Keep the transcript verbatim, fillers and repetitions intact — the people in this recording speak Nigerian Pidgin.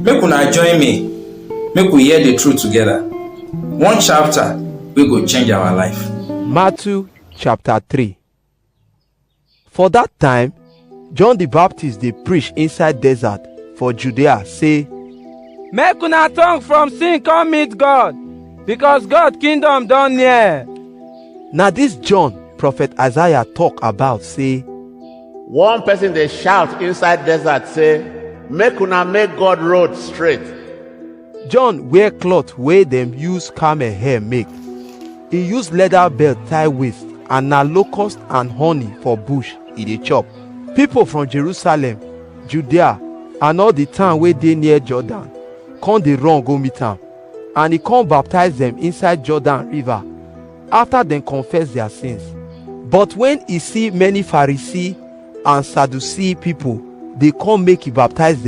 Make una join me, make we hear the truth together. One chapter wey go change our life. Matthew chapter three. For that time, John the Baptist dey preach inside desert for Judea, say, Make una turn from sin come meet God, because God kingdom don near. Na this John prophet Isaiah talk about, say, One person dey shout inside desert say, make una make God road straight. John wear cloth wey dem use camel hair make. He use leather belt tie waist, and na locust and honey for bush he dey chop. People from Jerusalem, Judea, and all the town wey dey near Jordan come dey run go meet am, and he come baptize them inside Jordan river after dem confess their sins. But when he see many Pharisee and Sadducee people dey come make he baptize them,